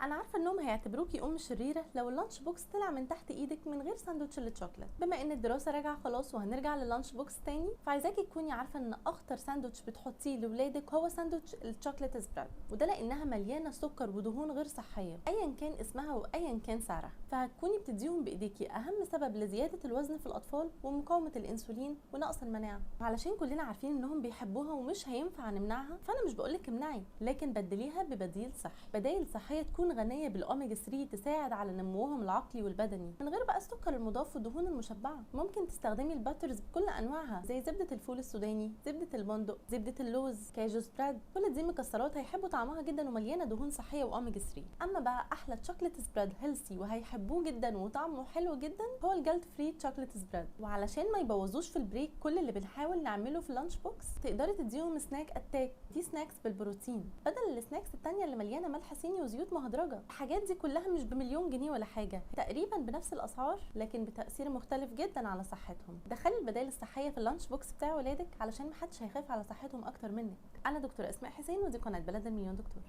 انا عارفه انهم هيعتبروكي ام شريرة لو ال lunch box طلع من تحت ايدك من غير ساندوتش الشوكليت. بما ان الدراسة راجعه خلاص وهنرجع لل lunch box تاني، فعايزاكي تكوني عارفه ان اخطر ساندوتش بتحطيه لاولادك هو ساندوتش ال chocolate spread، وده لانها مليانة سكر ودهون غير صحية ايا كان اسمها وايا كان سعرها. فهتكوني بتديهم بايديكي اهم سبب لزيادة الوزن في الاطفال ومقاومة الانسولين ونقص المناعة. وعلشان كلنا عارفين انهم بيحبوها ومش هينفع نمنعها، فانا مش بقولك امنعي، لكن بدليها ببديل صحي، بدايل صحية تكون غنية بالاوميجا 3 تساعد على نموهم العقلي والبدني من غير بقى السكر المضاف والدهون المشبعة. ممكن تستخدمي ال butters بكل انواعها زي زبدة الفول السوداني، زبدة البندق، زبدة اللوز، cashew spread، كل دي مكسرات هيحبوا طعمها جدا ومليانة دهون صحية واوميجا 3. اما بقى احلى chocolate spread healthy وهيحبوه جدا وطعمه حلو جدا هو ال guilt free chocolate spread. وعلشان ما يبوظوش في ال break كل اللي بنحاول نعمله في ال lunch box، تقدري تديهم snack attack، دي snacks بالبروتين بدل ال snacks التانية اللي مليانة ملح صيني وزيوت مهدرجه. الحاجات دي كلها مش بمليون جنيه ولا حاجة، تقريبا بنفس الاسعار لكن بتاثير مختلف جدا على صحتهم. دخلي البدائل الصحية في ال lunch box بتاع ولادك علشان محدش هيخاف على صحتهم اكتر منك. انا دكتورة اسماء حسين ودي قناة بلد المليون دكتور.